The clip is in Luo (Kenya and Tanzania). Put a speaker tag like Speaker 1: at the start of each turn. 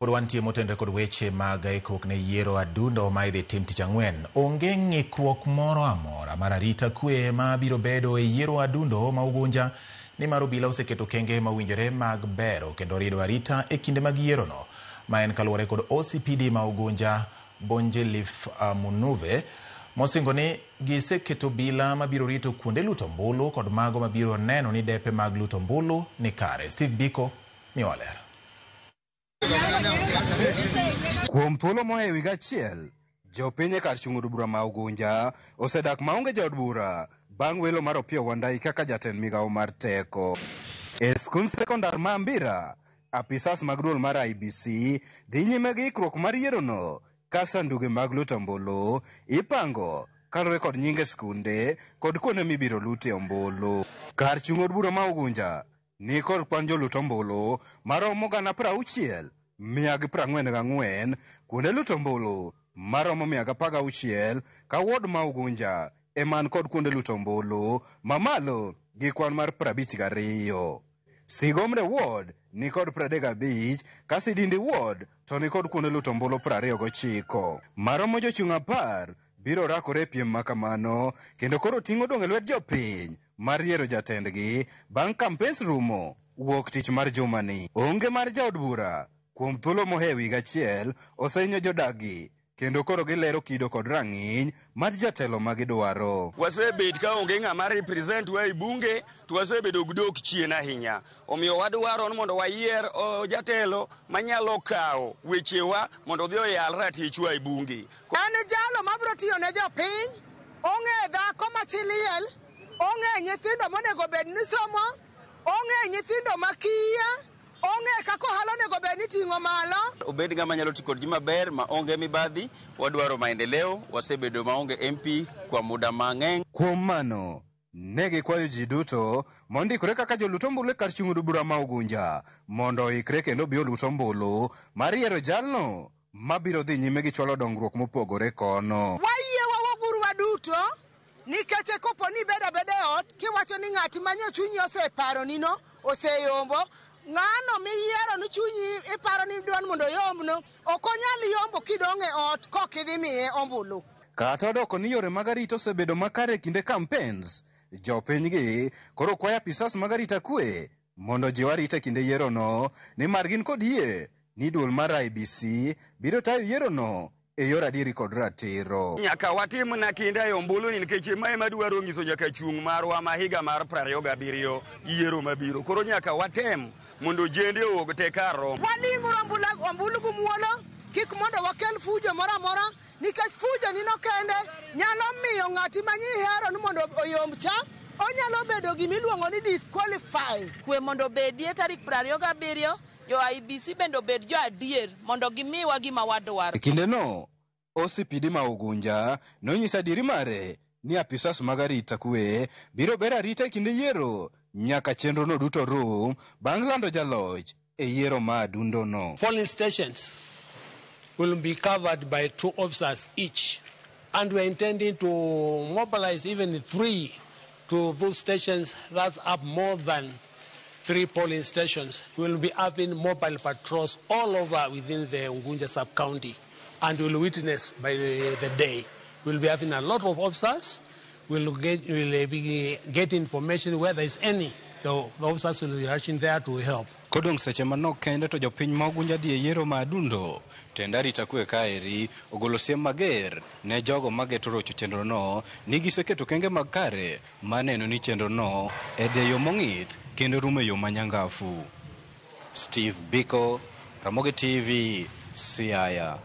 Speaker 1: Pod wantie motenre kod weche mag ikruok ne yiero adundo ma idhi tim tich ang'wen. Onge ng'ikruok moro amora mar arita kwe ma biro bedo e yiero adundo ma Ugunja nimar obila oseketo okenge mowinjore mag bero kendo rido arita e kinde mag yierono. Ma en kaluwore kod OCPD ma Ugunja Bonjelif Munuve mosingo ni giseketo obila mabiro rito kuonde luto ombulu kod mago mabiro neno ni depe mag luto ombulu ni kare. Steve Biko miyowa ler.
Speaker 2: Kuom thuolo mohewo higa achiel, jopiny e kar chung' od bura ma Ugunja osedak maonge jaod bura bang' welo mar Opiyo Wandayi kaka jatend migawo mar teko. E skund sekondar ma Ambira, apisas mag duol mar IEBC dhi nyime gi ikruok mar yierono ka sanduge mag luto ombulu ipango kaluwore kod nyinge skunde kod kuonde mibiro lute ombulu. Kar chung' od bura ma Ugunja ni kod kwan jolut ombulu maromo 6,144, kuonde luto ombulu maromo 116 ka ward ma Ugunja eman kod kuonde luto ombulu mamalo gi kwan mar 52. Sigomre ward ni kod 35 ka Sidindi ward to ni kod kuonde luto ombulu 29. Maromo jochung' 10 biro rakore e piem makamano kendo koro ting' odong' e lwet jopiny mar yiero jatendgi bang' campaigns rumo wuok tich mar jumani. Onge mar jaod bura kuom thuolo mohewo higa achiel osehinyo jodakgi kendo koro gilero kido kod rang'iny mar jatelo ma gidwaro.
Speaker 3: Wasebet ka onge ng'ama represent wa e bunge to wasebedo gi dok chien ahinya. Omiyo wadwaro ni mondo wayier jatelo manyalo kawo wechewa mondo odhi oyal ratichwa e bunge.
Speaker 4: En jalo mabiro tiyo ne jopiny, ong'e dhako ma chi liel, ong'e nyithindo monego bed ni somo, ong'e nyithindo ma kiye, ong'e kaka ohala onego bed ni ting'o malo.
Speaker 5: Obed ng'ama nyalo tiyo kod ji maber ma onge mibadhi, wadwaro maendeleo, wasebedo maonge MP kwa muda mang'eny.
Speaker 2: Kuom mano, ne gikwayo ji duto mondikore kaka jolut ombulu e kar chung' od bura ma Ugunja mondo oikre kendo obi olut ombulu mar yiero jalno mabiro dhi nyime gi chwalo dongruok mopogore kono.
Speaker 4: Wayie wawuoguru waduto nikech kopo ni ibedo abeda e ot kiwacho ni ng'at manyo chunyi oseparonino oseyombo, ng'ano miyiero ni chunyi iparo ni idwaro mondo oyombno ok onyal yombo kidong' e ot kok idhi miye ombulu.
Speaker 2: Kata odoko ni yore mag arita osebedo makare e kinde campaigns, jopinygi koro kwayo apisas mag arita kwe mondo ojiw arita e kinde yierono nimar gin kod yie ni duol mar IEBC biro tayo yierono e yor adieri kod ratiro.
Speaker 3: Nyaka watim na kinda e ombulu ni nikech ma ema dwaro nyiso nyaka chung' marwa ma higa mar 27 yiero mabiro. Koro nyaka watem mondo jende owuog te kar romo.
Speaker 4: Waling'uru ombulu gi muolo, kik mondo wakel fujo moro amora nikech fujo nino kende nyalo miyo ng'ati ma nyihero ni mondo oyomb cha onyalo bedo gimiluongo ni disqualify.
Speaker 6: Kwe mondo obedie tarik 27, jo IEBC bende obed jo adier mondo gimiwa gima wadwaro.
Speaker 2: E kindeno, OCPD ma Ugunja nonyiso adieri mare ni apisas mag arita kwe biro bero arita e kinde yiero nyaka chenrono duto rum bang' lando jaloch e yiero ma adundono.
Speaker 7: Polling stations will be covered by 2 officers each, and we are intending to mobilize even 3 to those stations. That's up more than 3 polling stations. We will be having mobile patrols all over within the Ugunja sub-county, and we will witness by the day. We'll be having a lot of officers. We'll be get information where there is any. The officers will be rushing there to help.
Speaker 2: Kodong' seche manok kende to jopiny ma Ugunja dhi e yiero ma adundo. Tend arita kwe kaeri ogolo siem mager ne jogo mageto rocho chenrono ni giseketo okenge mag kare mar neno ni chenrono e dhi e yo mong'ith kendo rumo e yo manyangafu. Steve Biko, Ramogi TV, Siaya.